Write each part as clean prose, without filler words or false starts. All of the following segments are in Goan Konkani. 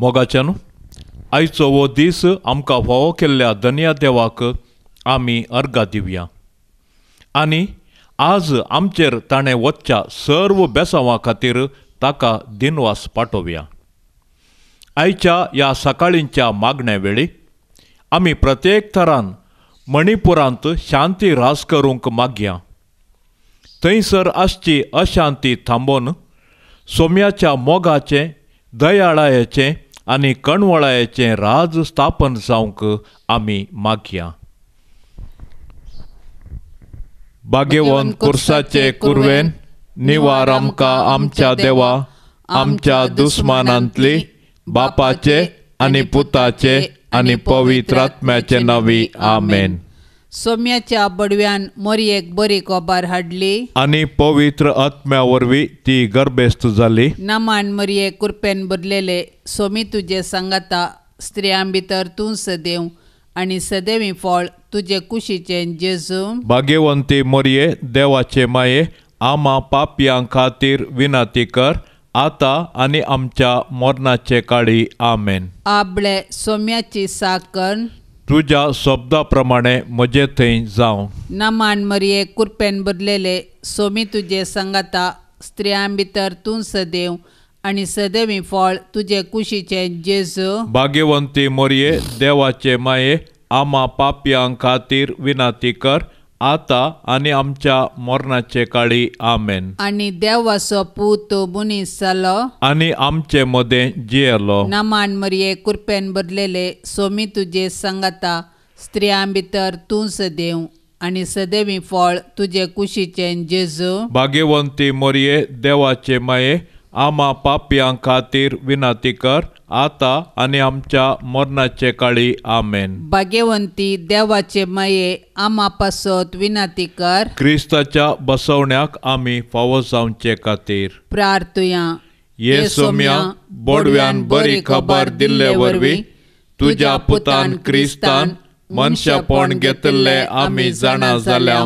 मोगाच्यान आयचो हो दीस आमकां फावो केल्ल्या धनया देवाक आमी अर्गां दिवया आनी आज आमचेर ताणें वचच्या सर्व बेसांवा खातीर ताका दिनवास पाठोवया. आयच्या ह्या सकाळींच्या मागण्या वेळी आमी प्रत्येक थरान मणिपुरांत शांती ऱ्हास करूंक मागया. थंयसर आसची अशांती थांबोवन सोम्याच्या मोगाचें, दयाळायेचें आनी कणवळायेचें राज स्थापन जावंक आमी मागया. भाग्यवंत कुर्साचे कुरवेन निवार आमकां आमच्या देवा, आमच्या दुस्मानांतली बापाचे आनी पुताचे आनी पवित्र आत्म्याचे नांवी आमेन. सोम्याच्या बडव्यान मोरयेक बरी कोबार हाडली आनी पवित्र आत्म्या वरवीं ती गर्भेस्त जाली. नामान मोरये कुरपेन भरलेले सोमी तुजे सांगाता, स्त्रियां भितर तूं सदेव आनी सदेवी फळ तुजे कुशीचें जेजू. भाग्यवंती मोरये देवाचे माये, आमा पापयां खातीर विनंती कर आतां आनी आमच्या मरणाचे काळी आमेन. आबळे सोम्याची साकर तुज्या शब्दा प्रमाणे म्हजे थंय जावं. नामान मरये कुरपेन भरलेले सोमी तुजे सांगाता, स्त्रियां भितर तूं सदेव आनी सदेवी फळ तुजे कुशीचें जेजू. भाग्यवंती मोरये देवाचे माये, आमा पापयां खातीर विनंती कर आतां आनी आमच्या मरणाचे काळी आमेन. आनी देवाचो पूत मनीस जालो आनी आमचे मदें जियेलो. नामान मरये कुरपेन भरलेले सोमी तुजे सांगाता, स्त्रियां भितर तूं सदेव आनी सदेवी फळ तुजे कुशीचें जेजू. भाग्यवंती मोरये देवाचे माये, आमा पापयां खातीर विनंती कर आतां आनी आमच्या मरणाचे काळी आमेन. भाग्यवंती देवाचे माये, आमा पासत विनंती कर. क्रिस्ताच्या बसवण्याक आमी फावो जावचे खातीर प्रार्थुया. ये सोम्या बोडव्यान बरी खबर दिल्ले वरवीं तुज्या पुतान क्रिस्तान मनशापण घेतिल्ले आमी जाणा जाल्या.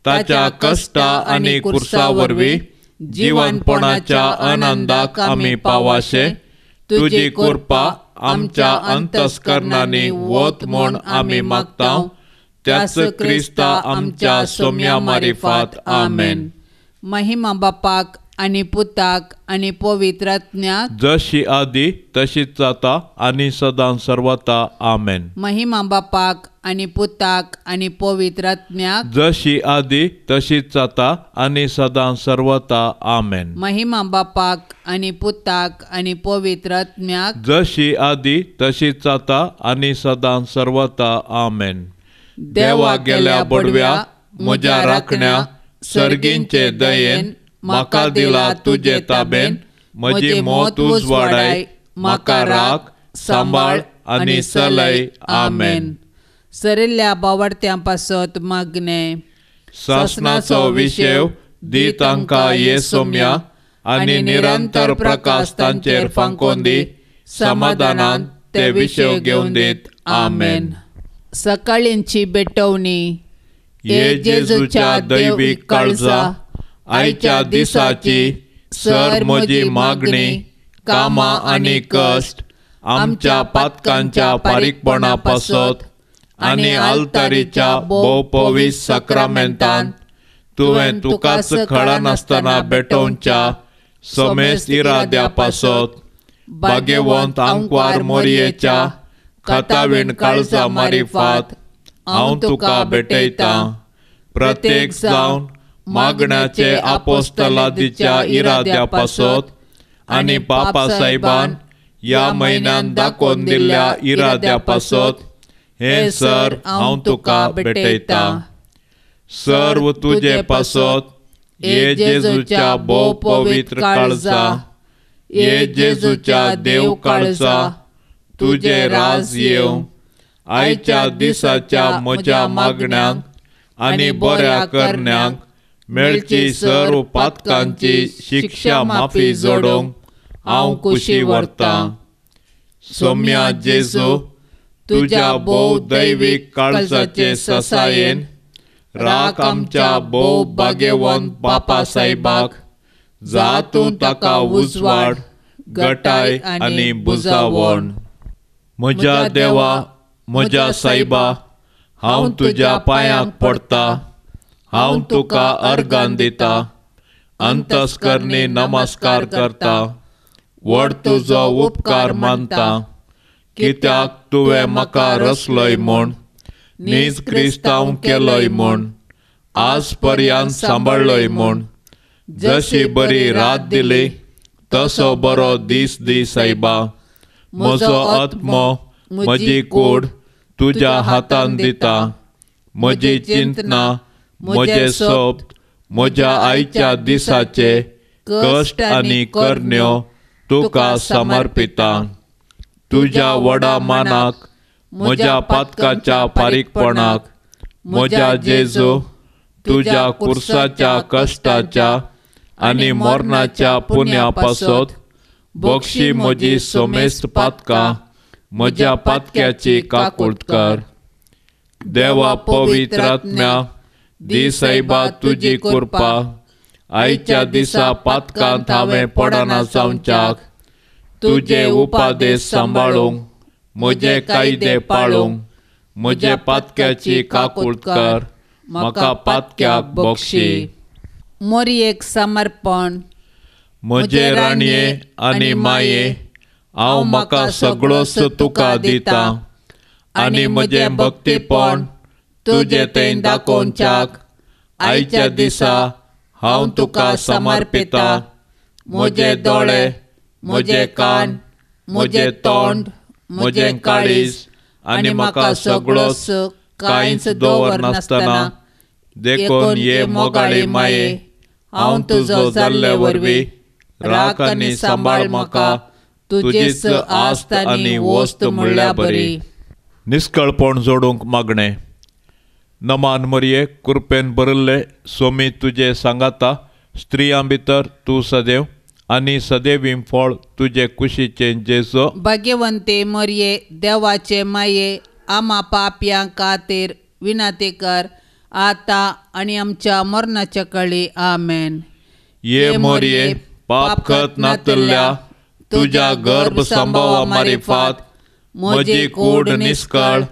ताच्या कश्टा आनी कुर्सा वरवीं जिवनपणाच्या आनंदाक आमी पावाशे. तुजी कृपा आमच्या अंतस्करणांनी वत म्हूण आमी मागता. त्याच क्रिस्ता आमच्या सोम्या मारिफात आमेन. महिमा बापाक आनी पुताक आनी पवित्र आत्म्याक, जशी आदी तशीच जाता आनी सदां सर्वता आमेन. महिमा बापाक आनी पुताक आनी पवित्र आत्म्याक, जशी आदी तशीच जाता आनी सदां सर्वता आमेन. महिमा बापाक आनी पुताक आनी पवित्र आत्म्याक, जशी आदी तशीच जाता आनी सदां सर्वता आमेन. देवा गेल्या बडव्या म्हज्या राखण्या, सर्गींचे दयेन म्हाका दिला तुजे ताबेन. म्हजी मौत उजवाडाय, म्हाका राख सांबाळ आनी चलय आमेन. सरिल्ल्या बावडत्यां पासत मागणें. सासणाचो विशेव दी तांकां ये सोम्या आनी निरंतर प्रकाश तांचेर फांकोवन दी. समाधानान ते विशेव घेवन दीत आमेन. सकाळींची भेटवणी. ये जेजूच्या दैवीक काळजा, आयच्या दिसाची सर म्हजी मागणी, कामां आनी कश्ट आमच्या पातकांच्या फारीकपणा पासत आनी आल्तारीच्या भोवपवीस साक्रामेंतान तुवें तुकाच कळनासतना भेटोवच्या समेस्त इराद्या पासत भाग्यवंत आंकवार मोरयेच्या खातावीण काळजा मारिफात हांव तुका भेटयतां. प्रत्येक जावन मागण्याचे आपोस्तलादीच्या इराद्या पासत आनी बापा साहेबान ह्या म्हयन्यान दाखोवन दिल्ल्या इराद्या पासत हें सर हांव तुका भेटयतां. सर्व तुजे पासत ये जेजूच्या भोव पवित्र काळजा, ये जेजूच्या देव काळजा, तुजें राज येवं. आयच्या दिसाच्या म्हज्या मागण्यांक आनी बऱ्या करण्यांक मेळची सर्व पातकांची शिक्षा माफी जोडूंक हांव कुशी व्हरतां. सोम्या जेजू, तुज्या भोव दैवीक काळजाचे ससायेन राख आमच्या भोव भाग्यवंत बापा साहेबाक, जा तूं ताका उजवाड, गटाय आनी बुजावण. म्हज्या देवा, म्हज्या सायबा, हांव तुज्या पांयांक पडटा, हांव तुका अर्गान दिता, अंतस्करणी नमस्कार करता, व्हड तुजो उपकार मानता, कित्याक तुवें म्हाका रचलोय म्हूण, नीज क्रिस्तांव केलोय म्हूण, आज पर्यंत सांबाळ्ळोय म्हूण. जशी बरी रात दिली तसो बरो दीस दी सायबा. म्हजो आत्मो, म्हजी कूड तुज्या हातान दिता, म्हजी चिंतना, म्हजे सोप्त, म्हज्या आयच्या दिसाचे कश्ट आनी करण्यो तुका समर्पिता. तुज्या व्हडा मानाक, म्हज्या पातकाच्या फारीकपणाक, म्हज्या जेजू तुज्या कुर्साच्या कश्टाच्या आनी मरणाच्या पुण्या पासत बक्षी म्हजी समेस्त पातकां, म्हज्या पातक्याची काकूट कर. देवा पवित्र आत्म्या, दी सायबा तुजी कृपा, आयच्या दिसा पातकांत हांवें पडना जावच्याक, तुजे उपादेश सांबाळूंक, म्हजे कायदे पाळूंक, म्हज्या पातक्याची काकूट कर, म्हाका पातक्याक बक्षी. मोरयेक समर्पण. म्हजे राणये आनी माये, हांव म्हाका सगळोच तुका दिता आनी म्हजें भक्तीपण तुजें थंय दाखोवच्याक आयच्या दिसा हांव तुका समर्पिता. म्हजे दोळे, म्हजे कान, म्हजें तोंड, म्हजें काळीज आनी म्हाका सगळोच कांयच दवरनासतना, देखून ये मोगाळी माये, हांव तुजो जाल्ले वरवीं राख आनी सांबाळ म्हाका तुजीच आस्त आनी वस्त म्हणल्या बरी. निस्कळपण जोडूंक मागणें. नमान मरये, कृपेन भरिल्ले सोमी तुजे सांगाता, स्त्रियां भितर तूं सदैव आनी सदैवी फळ तुजे कुशीचें जेजो. भाग्यवंते मरये, देवाचे माये, आमा पापयां खातीर विनंती कर, आतां आनी आमच्या मरणाच्या कळी. आमेन. ये मोरये, पाप खत नातल्ल्या तुज्या गर्भ संभवा मारिफात म्हजी कूड निस्कळ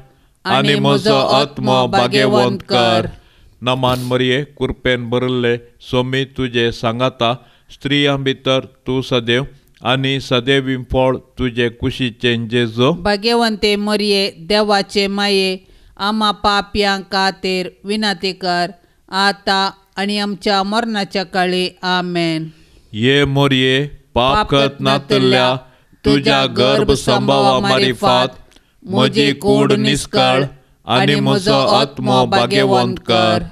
आनी म्हजो आत्मो भाग्यवंत कर. नमान मरये, कृपेन भरिल्ले सोमी तुजे सांगाता, स्त्रियां भितर तूं सदैव आनी सदैवी फळ तुजे कुशीचें जेजो. भाग्यवंते मरये, देवाचे माये, आमा पापयां खातीर विनंती कर, आतां आनी आमच्या मरणाच्या काळी. आमेन. ये मोरये, पाप खत नातल्ल्या तुज्या गर्भ संभवा मारिफात म्हजी कूड निस्कळ आनी म्हजो आत्मो भाग्यवंत कर.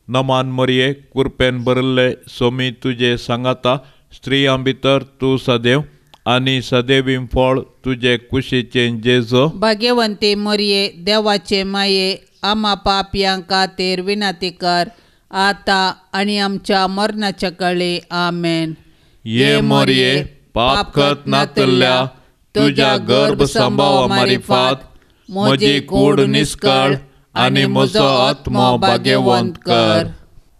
नमान मरये, कृपेन भरिल्ले सोमी तुजे सांगाता, स्त्रियां भितर तूं सदैव आनी सदैवी फळ तुजे कुशीचें जेजो. भाग्यवंती मरये, देवाचे माये, आमा पापयां खातीर विनंती कर, आतां आनी आमच्या मरणाच्या काळी. आमेन. ये मोरये, पाप खत नातल्ल्या तुज्या गर्भ संभवा मारिफात म्हजी कूड निस्कळ आनी म्हजो आत्मो भाग्यवंत कर.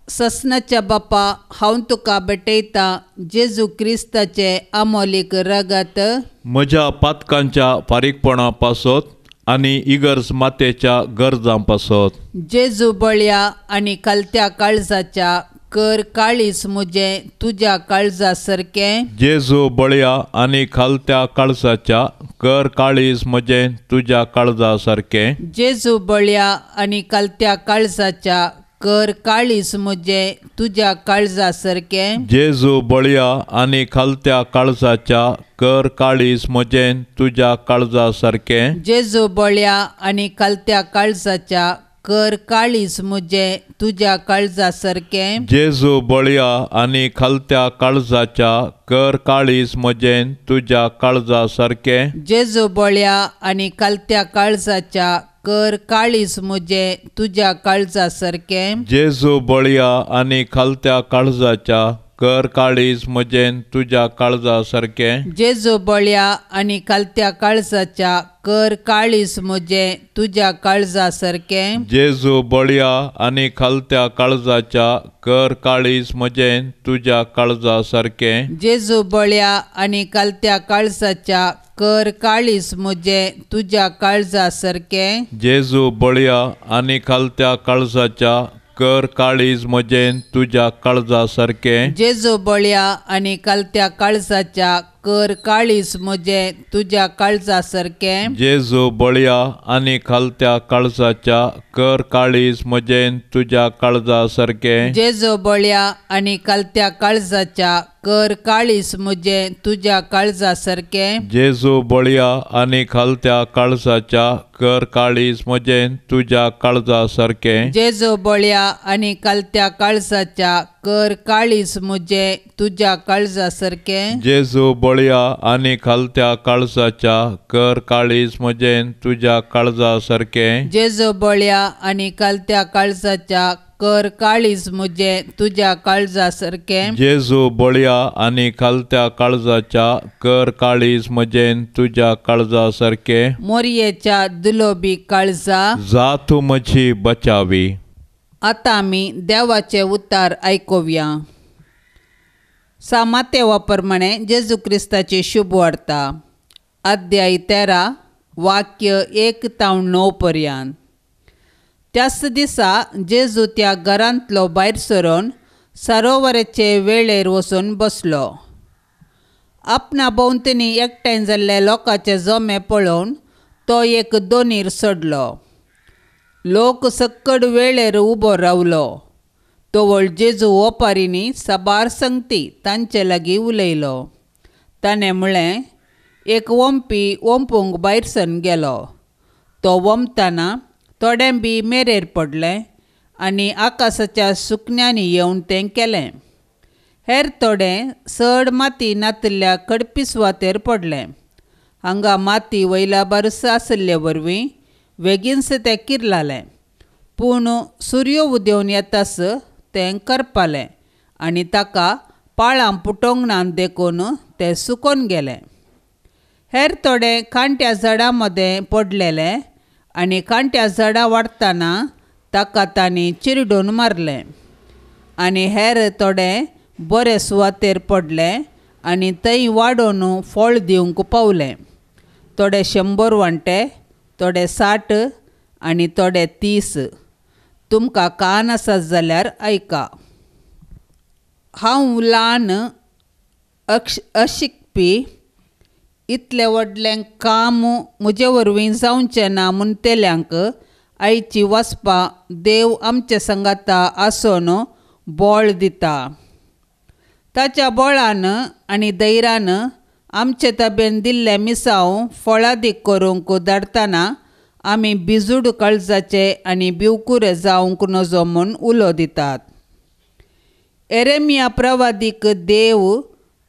ससनाच्या बापा, हांव तुका भेटयतां जेजू क्रिस्ताचें अमोलीक रगत, म्हज्या पातकांच्या फारीकपणा पासत आनी इगर्ज मातेच्या गरजां पासत. जेजू बळया आनी खालत्या काळजाच्या कर काळीज म्हजें तुज्या काळजा सारकें. जेजू बळया आनी खालत्या काळजाच्या कर काळीज म्हजें तुज्या काळजा सारकें. जेजू बळया आनी खालत्या काळजाच्या कर काळीज म्हजें तुज्या काळजा सारकें. जेजू बळया आनी खालत्या काळजाच्या कर काळीज म्हजें तुज्या काळजा सारकें. जेजू बळया आनी खालत्या काळजाच्या कर काळीज म्हजें तुज्या काळजा सारकें. जेजू बळया आनी खालत्या काळजाच्या कर काळीज म्हजें तुज्या काळजा सारकें. जेजू बळया आनी खालत्या काळजाच्या कर काळीज म्हजें तुज्या काळजा सारकें. जेजू बळया आनी खालत्या काळजाच्या कर काळीज म्हजें तुज्या काळजा सारकें. जेजू बळ्या आनी खालत्या काळजाच्या कर काळीज म्हजें तुज्या काळजा सारकें. जेजू बळ्या आनी खालत्या काळजाच्या कर काळीज म्हजें तुज्या काळजा सारकें. जेजू बळ्या आनी खालत्या काळजाच्या कर काळीज म्हजें तुज्या काळजा सारकें. जेजू बळ्या आनी खालत्या काळजाच्या कर काळीज म्हजें तुज्या काळजा सारकें. जेजू बळ्या आनी खालत्या काळजाच्या कर काळीज म्हजें तुज्या काळजा सारकें. जेजू बळ्या आनी खालत्या काळजाच्या कर काळीज म्हजें तुज्या काळजा सारकें. जेजू बळ्या आनी खालत्या काळजाच्या कर काळीज म्हजें तुज्या काळजा सारकें. जेजू बळ्या आनी खालत्या काळजाच्या कर काळीज म्हजें तुज्या काळजा सारकें. जेजू बळ्या आनी खालत्या काळजाच्या कर काळीज म्हजें तुज्या काळजा सारकें. जेजू बळ्या आनी खालत्या काळजाच्या कर काळीज म्हजें तुज्या काळजा सारकें. जेजू बळ्या आनी खालत्या काळजाच्या कर काळीज म्हजें तुज्या काळजा सारकें. जेजू बळ्या आनी खालत्या काळजाच्या कर काळीज म्हजें तुज्या काळजा सारकें. मोरयेच्या दुलोबी काळजा जा तूं म्हजी बचावी. आतां आमी देवाचे उतार आयकुया. सामातेवा प्रमाणे जेजू क्रिस्ताची शुभ वार्ता, अध्याय 13 वाक्य 1 ते 9 पर्यंत. त्याच दिसा जेजू त्या घरांतलो भायर सरून सरोवराचे वेळेर वचून बसलो. आपणा भोंवतणी एकठांय जाल्ले लोकांचे जमे पळोवन तो एक दोनीर चडलो. लोक सक्कड वेळेर उबो रावलो. तवळ जेजू ओपारींनी साबार संगती तांचे लागीं उलयलो. ताणें म्हळें, एक वोमपी वोंपूंक भायर सरून गेलो. तो वोमतना थोडें बी मेरेर पडलें आनी आकाशाच्या सुकण्यांनी येवन तें केलें. हेर थोडें चड माती नातिल्ल्या कडपी सुवातेर पडलें. हांगा माती वयल्या बारस आशिल्ले वरवीं वेगीनच तें किरलालें. पूण सुर्यो उदेवन येतास तें करपालें आनी ताका पाळां पुटोवंक ना देखून तें सुकोन गेलें. हेर थोडें कांट्या झाडां मदें पडलेलें आनी कांट्या झाडां वाडटना ताका तांणी चिरडून मारलें. आनी हेर थोडें बरे सुवातेर पडलें आनी थंय वाडोवन फळ दिवंक पावलें. थोडे 100 वांटे, थोडे 60 आनी थोडे 30. तुमकां कान आसत जाल्यार आयका. हांव ल्हान अशिकपी, इतलें व्हडलें काम म्हजे वरवीं जावचें ना म्हणटल्यांक आयची वाचपां देव आमचे सांगाता आसून बळ दिता. ताच्या बळान आनी धैर्यान आमचे तबेन दिल्लें मिसांव फळादीक करूंक धाडटना आमी बिजूड काळजाचे आनी भिवकुरे जावंक नजो म्हूण उलो दितात. एरेमिया प्रवादीक देव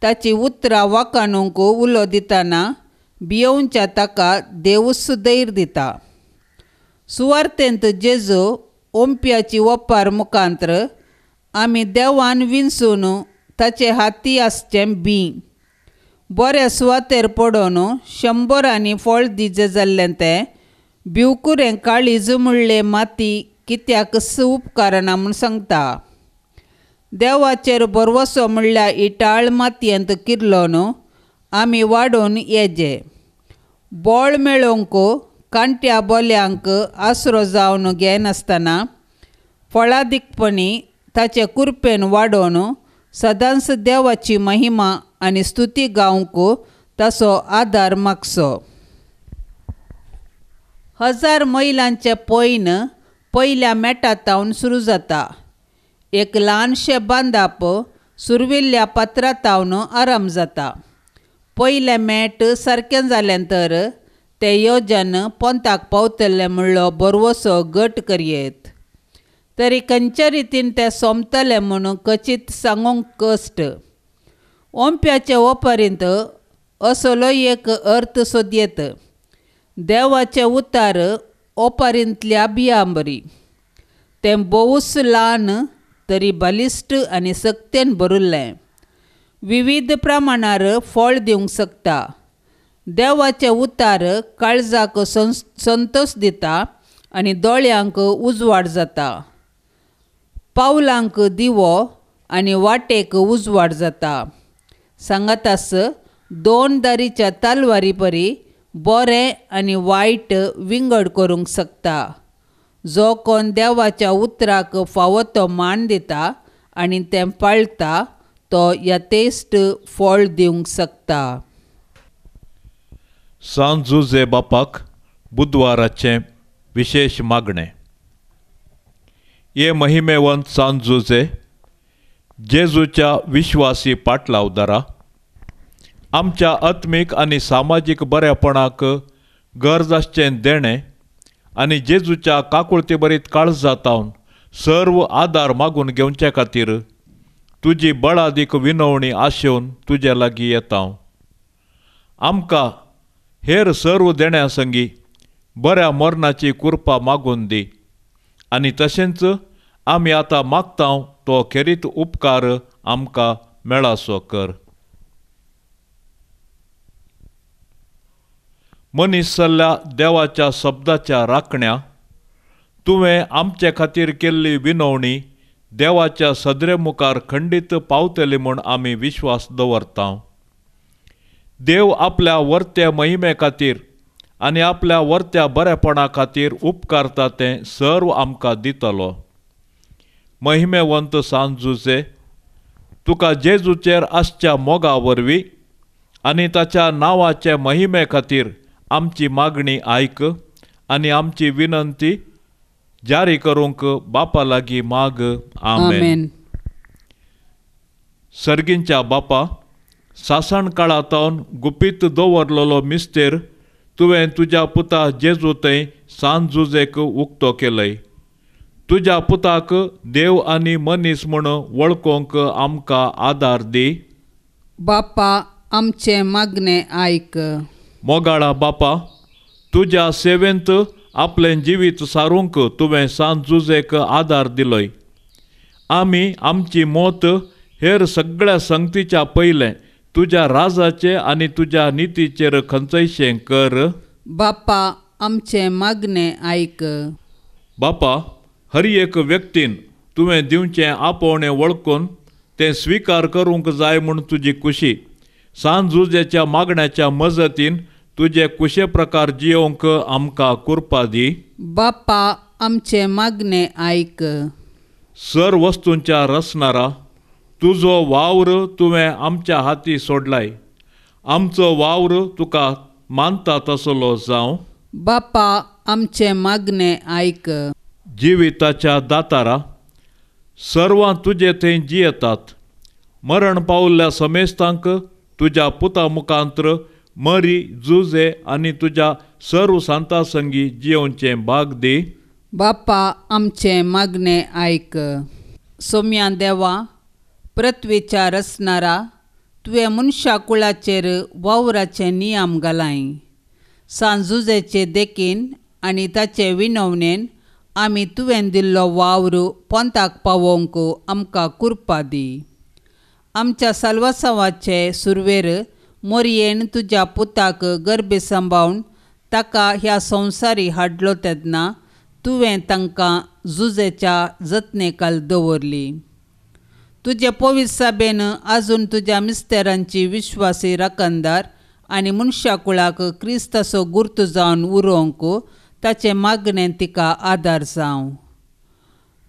ताची उतरां वाखाणूंक उलो दितना भियोवच्या ताका देवूच धैर्य दिता. सुवार्तेंत जेजू ओंप्याची ओपार मुखांत्र आमी देवान विंचून ताचे हाती आसचें बी बऱ्या सुवातेर पडोवन 100 फळ दिजें जाल्लें तें भिवकुरें काळीज म्हणलें माती कित्याकच उपकारना म्हूण सांगता. देवाचेर भरवसो म्हणल्यार इटाळ मातयेंत किरलो न्हू आमी वाडोवन येजे. बळ मेळोवंक कांट्या बोल्यांक आसरो जावन घेनासतना फळादीकपणी ताचे कुरपेन वाडोवन सदांच देवाची महिमा आनी स्तुती गावंक ताचो आदार मागचो. 1000 मैलांचें पयण पयल्या मेटा तावन सुरू जाता. एक ल्हानशें बांदाप सुरविल्ल्या पात्रां तावन आराम जाता. पयलें मेट सारकें जालें तर तें योजन पोंताक पावतलें म्हणलो भरवसो गट करयेत. तरी खंयच्या रितीन तें सोंपतलें म्हणून कचीत सांगूंक कश्ट. ओंप्याचे ओपारींत असलो एक अर्थ सोदयेत. देवाचें उतार ओपारींतल्या बियां बरी. तें भोवूच ल्हान तरी बलिश्ट आनी सक्तेन भरिल्लें, विविध प्रमाणार फळ दिवंक शकता. देवाचें उतार काळजाक संतोश दिता आनी दोळ्यांक उजवाड जाता. पावलांक दिवो आनी वाटेक उजवाड जाता. सांगातास दोन दारीच्या तलवारी परी बरें आनी वायट विंगड करूंक शकता. जो कोण देवाच्या उतराक फावो तो मान दिता आनी तें पाळटा तो यथेश्ट फळ दिवंक शकता. सांत जुझे बापाक बुधवाराचें विशेश मागणें. हे महिमेवंत सांत जुझे, जेजूच्या विश्वासी पाटलावदारा, आमच्या आत्मीक आनी सामाजीक बरेपणाक गरज आसचें देणें आनी जेजूच्या काकुळतेभरीत काळजातावन सर्व आदार मागून घेवचे खातीर तुजी बळादीक विनवणी आशेवन तुजे लागीं येता. आमकां हेर सर्व देण्या संगी बऱ्या मरणाची कृपा मागून दी आनी तशेंच आमी आतां मागता तो खेरीत उपकार आमकां मेळासो कर. मनीस जाल्ल्या देवाच्या शब्दाच्या राखण्या, तुवें आमचे खातीर केल्ली विनवणी देवाच्या सदरे मुखार खंडीत पावतली म्हूण आमी विश्वास दवरता. देव आपल्या वर्त्या महिमे खातीर आनी आपल्या वर्त्या बरेपणा खातीर उपकारता तें सर्व आमकां दितलो. महिमेवंत सांत जुझे, तुका जेजूचेर आसच्या मोगा वरवीं आनी ताच्या नांवाचे महिमे खातीर आमची मागणी आयक आनी आमची विनंती जारी करूंक बापा लागीं माग. आमेन. सर्गींच्या बापा, सासण काळांतावन गुपीत दवरलेलो मिस्तेर तुवें तुज्या पुता जेजू थंय सांत जुझेक उक्तो केलय. तुज्या पुताक देव आनी मनीस म्हूण वळखूंक आमकां आदार दी. बापा, आमचें मागणें आयक. मोगाळा बापा, तुज्या सेवेंत आपलें जिवीत सारूंक तुवें सांत जुझेक आदार दिलोय. आमी आमची मत हेर सगळ्या संगतीच्या पयलें तुज्या राजाचे आनी तुज्या नितीचेर खंचयशें कर. बापा, आमचें मागणें आयक. बापा, हर एक व्यक्तीन तुवें दिवचें आपोवणें वळखून तें स्विकार करूंक जाय म्हूण तुजी खुशी सांत जुझेच्या मागण्याच्या मजतीन तुजे कुशे प्रकार जियोवंक आमकां कृपा दी. बापा, आमचें मागणें आयक. सर वस्तूंच्या रचणारा, तुजो वावर तुवें आमच्या हाती सोडलाय. आमचो वावर तुका मानता तसलो जावं. बापा, आमचें मागणें आयक. जिविताच्या दातारा, सर्वां तुजे थंय जियेतात. मरण पावल्ल्या समेस्तांक तुज्या पुता मुखांत्र मरी जुझे आनी तुज्या सर्व सांता संगी जियोवचें भाग दी. बापा, आमचें मागणें आयक. सोम्या देवा, पृथ्वीच्या रचणारा, तुवें मनशा कुळाचेर वावराचे नियम घालाय. सांत जुझेचे देखीन आनी ताचे विनवणेन आमी तुवें दिल्लो वावर पोंताक पावोवंक आमकां कृपा दी. आमच्या साल्वासांवाचे सुरवेर मोरयेन तुज्या पुताक गर्भे सांबाळून ताका ह्या संवसारी हाडलो तेन्ना तुवें तांकां जुझेच्या जतनेखाल दवरली. तुजे पवित्र साबेन आजून तुज्या मिस्तेरांची विश्वासी राखणदार आनी मनशाकुळाक क्रिस्ताचो गुर्त जावन उरोवंक ताचें मागणें तिका आदार जावं.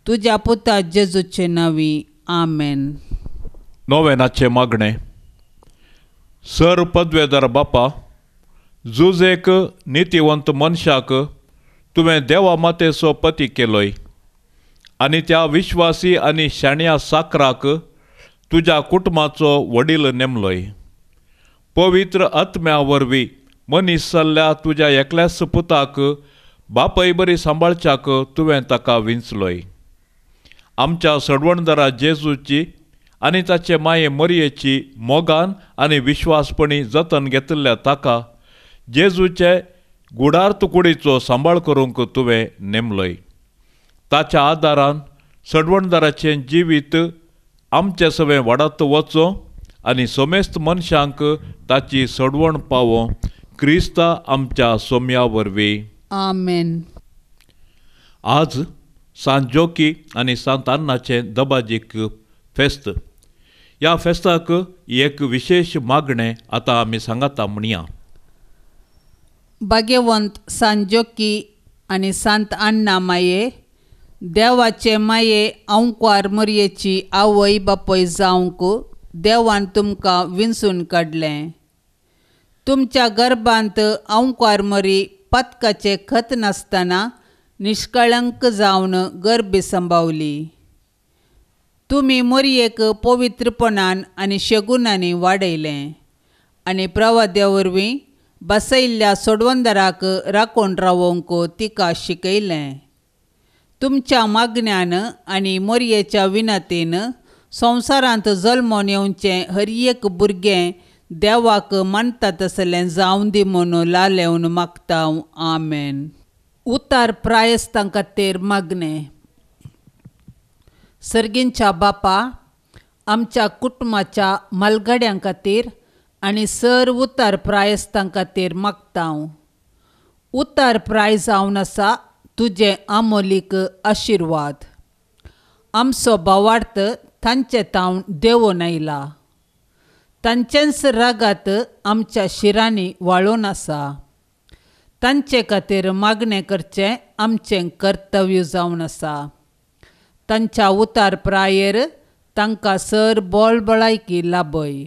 तुज्या पुता जेजूचे नांवी. आमेन. नोवेनाचें मागणें. सर पदवेदार बापा, जुझेक नितीवंत मनशाक तुवें देवा मातेचो पती केलोय आनी त्या विश्वासी आनी शाण्या साकराक तुज्या कुटुंबाचो वडील नेमलोय. पवित्र आत्म्या वरवीं मनीस जाल्ल्या तुज्या एकल्याच पुताक बापय बरी सांबाळच्याक तुवें ताका विंचलोय. आमच्या सडवणदारा जेजूची आनी ताचे माये मरयेची मोगान आनी विश्वासपणी जतन घेतिल्ल्या ताका जेजूचे गुडार्थ कुडीचो सांबाळ करूंक तुवें नेमलोय. ताच्या आदारान सडवणदाराचें जिवीत आमचे सवें वाडत वचो आनी समेस्त मनशांक ताची सडवण पावो, क्रिस्ता आमच्या सोम्या वरवीं. आमेन. आज सांत जोकी आनी सांत अन्नाचें दबाजीक फेस्त. ह्या फेस्ताक एक विशेश मागणें आतां आमी सांगाता म्हणया. भाग्यवंत सांत जोकी आनी सांत अन्ना माये, देवाचे माये अंकवार मोरयेची आवय बापूय जावंक देवान तुमकां विंचून काडलें. तुमच्या गर्भांत अंकवार मोरी पातकाचें खत नासतना निष्कळंक जावन गर्भी संभावली. तुमी मोरयेक पवित्रपणान आनी शगुनांनी वाडयलें आनी प्रवाद्या वरवीं बसयल्ल्या सोडवंदराक राखून रावोवंक तिका शिकयलें. तुमच्या मागण्यान आनी मोरयेच्या विनंतीन संवसारांत जल्मोन येवचें हर एक भुरगें देवाक मानता तसलें जावं दी म्हणून लालेवन मागता. आमेन. उतार प्रायस्तां खातीर मागणें. सर्गींच्या बापा, आमच्या कुटुंबाच्या मालगड्यां खातीर आनी सर्व उतार प्रायस्तां खातीर मागता. उतार प्राय जावन आसा तुजें आमोलीक आशिर्वाद. आमचो भावार्थ तांचे तावन देंवोन आयला, तांचेंच रागात आमच्या शिरांनी वाळोवन आसा. तांचे खातीर मागणें करचें आमचें कर्तव्य जावन आसा. तांच्या उतार प्रायेर तांकां सर बोळबळायकी लाभय.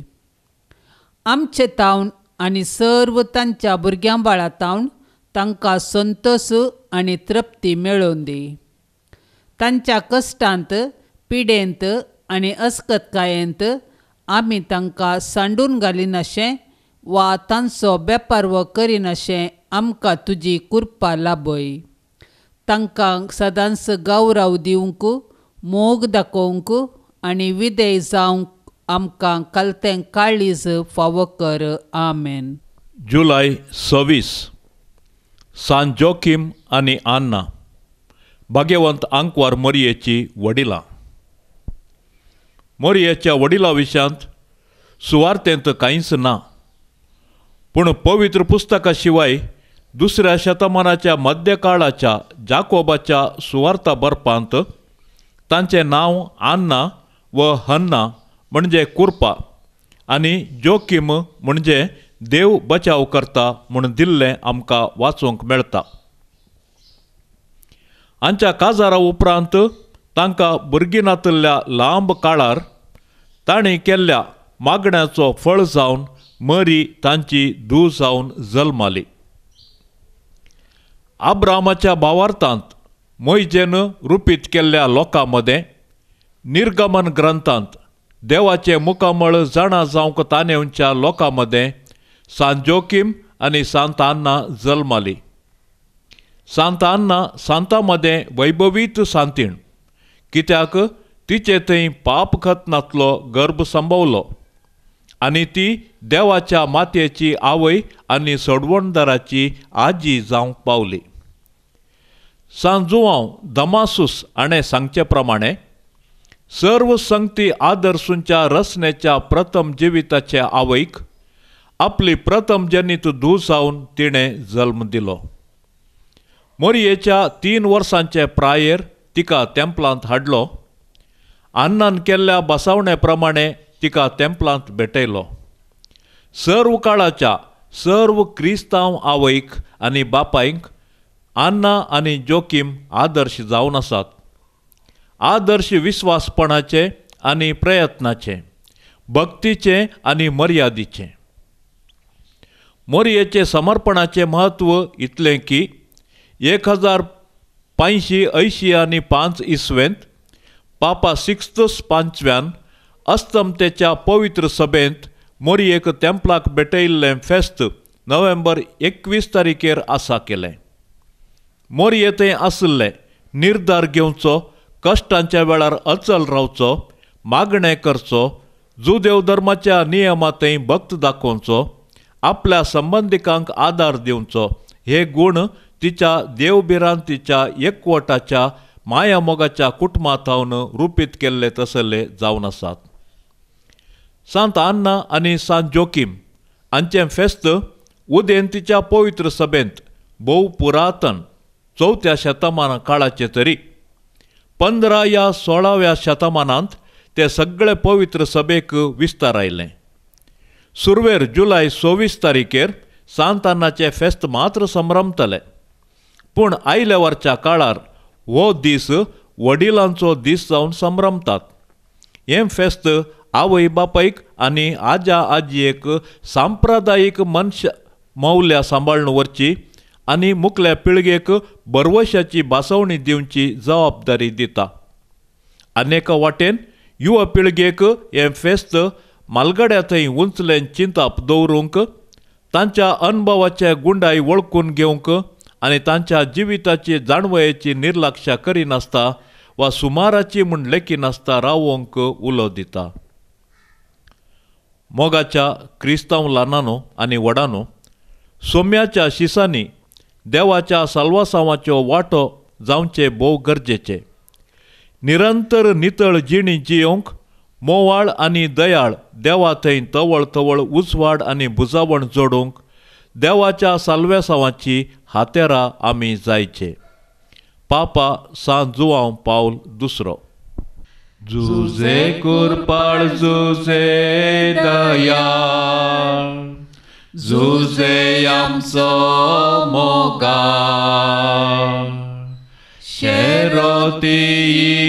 आमचे तावन आनी सर्व तांच्या भुरग्यां बाळा तावन तांकां संतोष आनी तृप्ती मेळोवन दी. तांच्या कश्टांत, पिडेंत आनी अस्कतकायेंत आमी तांकां सांडून घालिनाशें वा तांचो बेपारवो करिनाशें आमकां तुजी कृपा लाभय. तांकां सदांच गौरव दिवंक, मोग दाखोवंक आनी विधेय जावंक आमकां कलतें काळीज फावो कर. आमेन. जुलय 26, सांत जोकीम आनी आन्ना, भाग्यवंत आंकवार मोरयेची वडिलां. मोरयेच्या वडिलां विशयांत सुवार्थेंत कांयच ना, पूण पवित्र पुस्तका शिवाय दुसऱ्या शतमानाच्या मध्यकाळाच्या जाकोबाच्या सुवार्ता बरपांत तांचें नांव आन्ना व हन्ना म्हणजे कुर्पा आनी जोकीम म्हणजे देव बचाव करता म्हूण दिल्लें आमकां वाचूंक मेळटा. हांच्या काजारा उपरांत तांकां भुरगीं नातिल्ल्या लांब काळार तांणी केल्ल्या मागण्याचो फळ जावन मरी तांची धूव जावन जल्माली. आब्रामाच्या भावार्थांत मोयजेन रुपीत केल्ल्या लोकां मदें निर्गमन ग्रंथांत देवाचें मुखामळ जाणा जावंक तानेवच्या लोकां मदें सांत जोकीम आनी सांत आन्ना जल्माली. सांत आन्ना सांता मदें वैभवीत सांतीण, कित्याक तिचे थंय पाप खतनांतलो गर्भ संभवलो आनी ती देवाच्या मातयेची आवय आनी सोडवणदाराची आजी जावंक पावली. सांत जुआंव दमासूस हाणें सांगचे प्रमाणें सर्व संगती आदर्शूंच्या रचनेच्या प्रथम जिविताचे आवयक आपली प्रथम जनीत धूव जावन तिणें जल्म दिलो. मोरयेच्या 3 वर्सांचे प्रायेर तिका तेंपलांत हाडलो. अन्नान केल्ल्या बसावणे प्रमाणे तिका तेंपलांत भेटयलो. सर्व काळाच्या सर्व क्रिस्तांव आवयक आनी बापायक आन्ना आनी जोकीम आदर्श जावन आसात. आदर्श विस्वासपणाचे आनी प्रयत्नाचे, भक्तीचे आनी मर्यादीचे. मोरयेचे समर्पणाचें म्हत्व इतलें की 1585 इसवेंत पापा सिक्स्तस पांचव्यान अस्तमतेच्या पवित्र सभेंत मोरयेक तेंपलाक भेटयिल्लें फेस्त नोव्हेंबर 21 तारखेर आसा केलें. मोरये थंय आशिल्लें निर्धार घेवचो, कश्टांच्या वेळार अचल रावचो, मागणें करचो, जुदेव धर्माच्या नियमांतय भक्त दाखोवचो, आपल्या संबंदिकांक आदार दिवचो, हे गूण तिच्या देवभिरांतीच्या एकवटाच्या माया मोगाच्या कुटुंबा थावन रुपीत केल्ले तसले जावन आसात. सांत आन्ना आनी सांत जोकीम हांचें फेस्त उदेंतीच्या पवित्र सभेंत भोव पुरातन 4थ्या शतमाना काळाचे तरी 15 या 16व्या शतमानांत ते सगळे पवित्र सभेक विस्तार आयलें. सुरवेर जुलय 26 तारीखेर सांत आन्नाचें फेस्त मात्र संभ्रमतले, पूण आयल्या वरच्या काळार हो दीस वडिलांचो दीस जावन संभ्रमतात. हें फेस्त आवय बापायक आनी आजा आजयेक सांप्रदायीक मनश मौल्यां सांबाळून व्हरची आनी मुखल्या पिळगेक बरवशाची भासवणी दिवची जबाबदारी दिता. आनी एका वाटेन युवा पिळगेक हें फेस्त मालगड्या थंय उंचलें चिंताप दवरूंक, तांच्या अणभवाचे गुंडाय वळखून घेवंक आनी तांच्या जिविताची जाणवयेची निर्लक्षा करिनासता वा सुमाराची म्हूण लेखिनासता रावोंक उलो दिता. मोगाच्या क्रिस्तांव ल्हानानो आनी व्हडानो, सोम्याच्या शिसांनी देवाच्या साल्वासांवाच्यो वांटो जावचे भोव गरजेचे. निरंतर नितळ जिणी जियोवंक मोवाळ आनी दयाळ देवा थंय तवळ तवळ उजवाड आनी बुजावण जोडूंक देवाच्या साल्वेसांवाची हातेरा आमी जायचे. पापा सांत जुआंव पावल दुसरो. जुजे कुरपाळ जुजे दयाळ जुजे आमचो मोगाळ शेरोती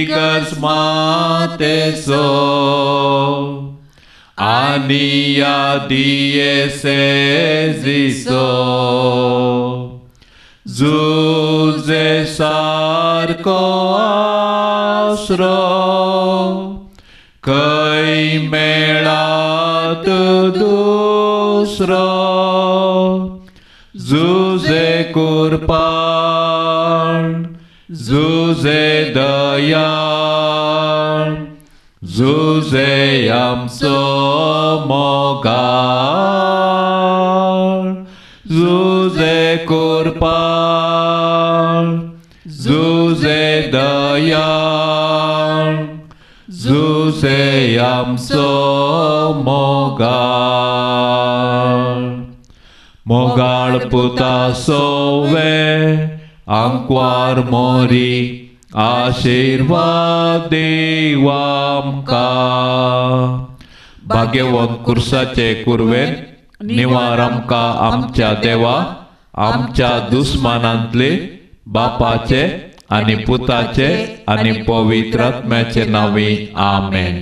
इगर्ज मातेचो आनी ह्या दियेसेजीचो जुजे सारको आसरो खंय मेळात दुसरो जुजे कुरपाळ जुजे दयाळ जुजे आमचो मोगाळ जुजे कुरपाळ जुजे दयाळ जुजे आमचो मोगाळ. मोगाळ पुता सोवे आंकवार मोरी आशिर्वाद देव आमकां. भाग्यवंत कुर्साचे कुरवेन निवार आमकां आमच्या देवा आमच्या दुस्मानांतले बापाचे आनी पुताचे आनी पवित्र आत्म्याचे नांवी आमेन.